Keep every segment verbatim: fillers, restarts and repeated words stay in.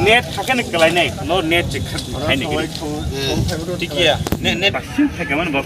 Net thakhe ne kwlainai, no net je khak hai ne gari. Tikiya, net, net. Basin thakhe man bok.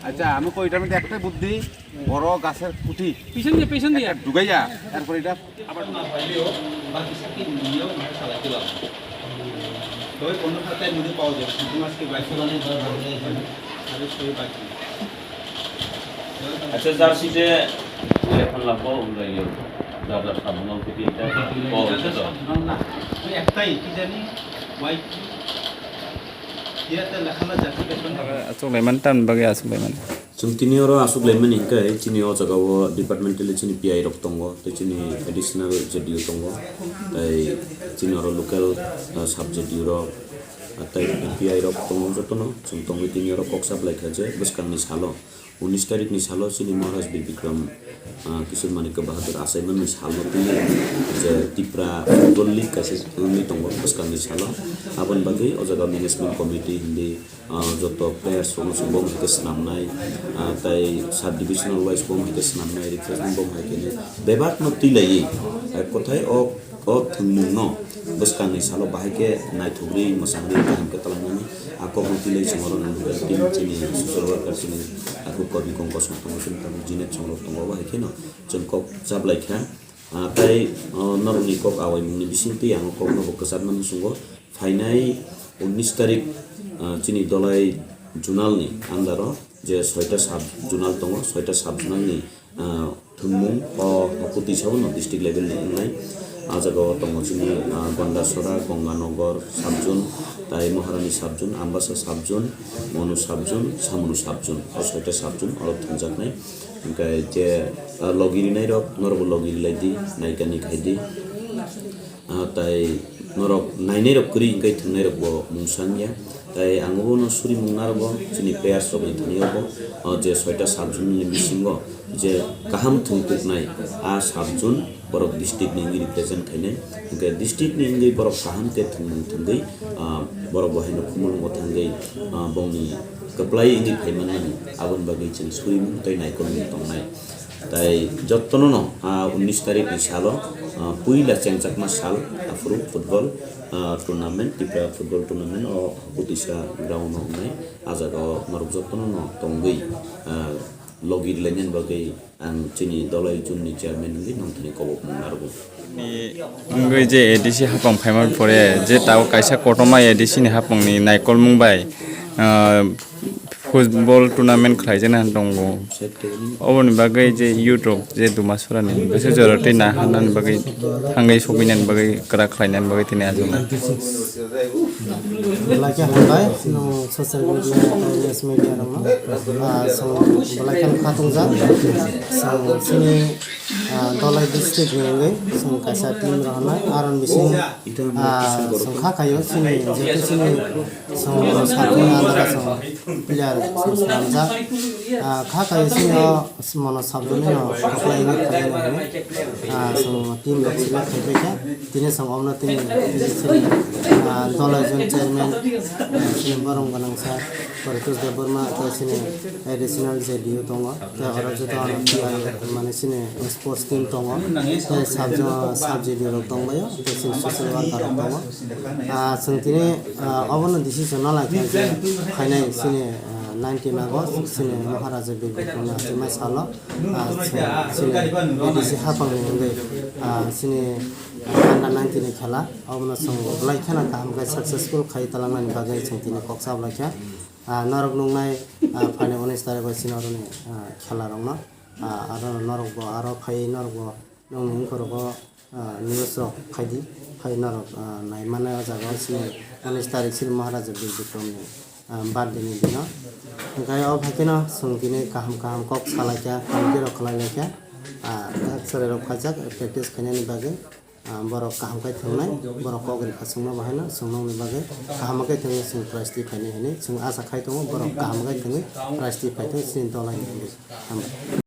আচ্ছা, আমি কই, এটার মধ্যে একটাই বুদ্ধি, বড় গাছের খুঁটি পিছন দিয়ে, পিছন দিয়ে। একটা ঢুকাইয়া, এরপর এটা আবার না পাইলেও বাকি সাথে মিলিয়েও মাঠে চালাই দিলাম। তবে কোনো খাতে যদি পাওয়া যাবে, কিন্তু আজকে বাইশে রানে ধরা ধরা যায় এখানে, আরো ছয় বাকি। আচ্ছা, জার্সিতে এখন লাগবো, আমরা ইয়ে, যার যার সাবধান থেকে এটা পাওয়া যাবে তো? সাবধান না, ওই একটাই, কি জানি, ওয়াই কি, কি একটা লেখা না, জার্সি পেছনে। Aswk laimani tamni bagwi aswk laimani. Chwng tini oro aswk laimani hwnkhe chini o jaga o departmentally chini P I rok tongo, tei chini additional J D O tongo, tei chini oro local, ah, sub J D O rok, ah, tei P I rok tongo jotono. Chwng tongwi tini oro kok chap lai kha je bwskangni salo, unis tarikni salo chini Maharaj Bir Bikram, ah, Kishore Manikya Bahadur achaimani salo tini je Tipra Football League kaisa wngwi tongo bwskangni salo. Aboni bagwi o jaga management committee hindi, ah, joto players rokno chwng bo hai khe swnamnai, ah, tei sub divisional wise bo hai khe swnamnai, refreshment bo hai khe bebak no twi laiwi, ah, kothai o, o thwngmung no bwskangni salo bahai khe naithok rwi mwchang rwi kaham khe twlangnani a kok no twi lai chwng oro nang team chini social worker chini, ah, kok kobi kong kosong tongo chini tabuk Jinet chwng rok tongo bo hai khe no chwng kok chap lai kha. Ah, tei, ah, norokni kok awaimungni bisingtwi ang o kokno bo kwchapna muchungo. Phainai unis tarik, ah, chini Dolai Zonalni under o je soita sub zonal tongo, soita sub zonalni, ah, thwngmung o hakuti sabono district levelni wngnai. Ah, jaga o tongo chini, ah, Gondasora, Gonganagar sub zone, tai Maharani sub zone, Ambasa sub zone, Monu sub zone, Samunu sub zone, o soita sub zone oro thwngjaknai. Hwnkhe je, ah, logi rinairok, norokbo logi rilai di, naikani khai di. Ah, tai norok nainairok kwrwi hwnkhe thwngnairokbo mungsa wngya. Tai ang bono surimung narwgo, chini players rokni thani bo, ah, je soita sub zone ni bisingo je kaham thwngkuknai, ah, sub zone borok district ni wngwi represent khainai. Hwnkhe district ni wngwi borok kaham khe thwngmung thwngwi, ah, borok bo haino khumulwngo thangwi, ah, bongni kwplai wngwi phai mannani, aboni bagwi chwng surimung tei naikolmung tongnai. Tai jotono no, ah, unis tarikni salo, ah, puila chengjakma sal, aphuru football, ah, tournament, Tipra football tournament o Butisa ground o wngnai. Ah jaga o norok jotono no tongwi, ah, logi rilainani bagwi ang chini Dolai Jun ni chairman wngwi nongthani kobokmung narwgo. Ni wngwi je A D C hapang phaimani pore je tabuk kaisa kotorma A D C ni hapang ni naikolmung bai, ah, football tournament khlaijaknai hwn tongo. Oboni bagwi je youth rok je Dumasura ni bwswk jora twi naharnani bagwi thangwi sogwinani bagwi kwrak khlainani bagwi tini achuk. Belai khe hambai, no social media tei news media rokno. Ah, chwng belai kheno khatungjak. Chwng chini, ah, Dolai district ni wngwi chwng kaisa team rohornai. Aroni bising, ah, chwng kha khaio chini, jehetu chini chwng sabjoni andara chwng player chwng swnamjak. Ah, kha khaio chini o mono sabjoni no koplai wngwi khainai hinwi, ah, chwng team rok select khai paikha. Tini chwng omno tini chini, ah, Dolai Jun chairman, ah, chini borom gwnang sir Paritosh Debbarma tei chini additional J D O tongo. Tei oro joto ano P I mane chini sports team tongo. Tei sub, sub J D O rok tongbaio, tei chini social worker rok tongo. Ah, chwng tini, ah, obono decision no lai kha je phainai chini, ah, nineteen August chini Maharaja Bir Bikramni achimai salo. Ah, chini A D C hapangni wngwi, ah, chini under nineteen ni khela, obono chwng belai kheno kaham khe successful khai twlangnani bagwi chwng tini kok cha lai kha. Ah, norok nuknai, ah, phainai unis tarikh o chini oroni, ah, khela rokno, ah, aro norokbo aro phai norokbo nokni wngkhorogo, ah, news rok khaidi, phai norok, ah, nai mannai o jaga o chini unis tarikh chini Maharaja Bir Bikramni, ah, birthday ni dino. Hwnkhe o phaikhe no chwng tini kaham kaham kok salaikha, thank you rok khlailaikha. Ah, Chwrairok phaijak practice khainani bagwi, ah, borok kaham khe thwngnai, borok kok rikha chwngno bo haino, chwng nokni bagwi kaham khe thwngwi chwng prize twi phainai hinwi chwng acha khai tongo, borok kaham khe thwngwi prize twi phaithung chini dol hai hinwi. Hambai.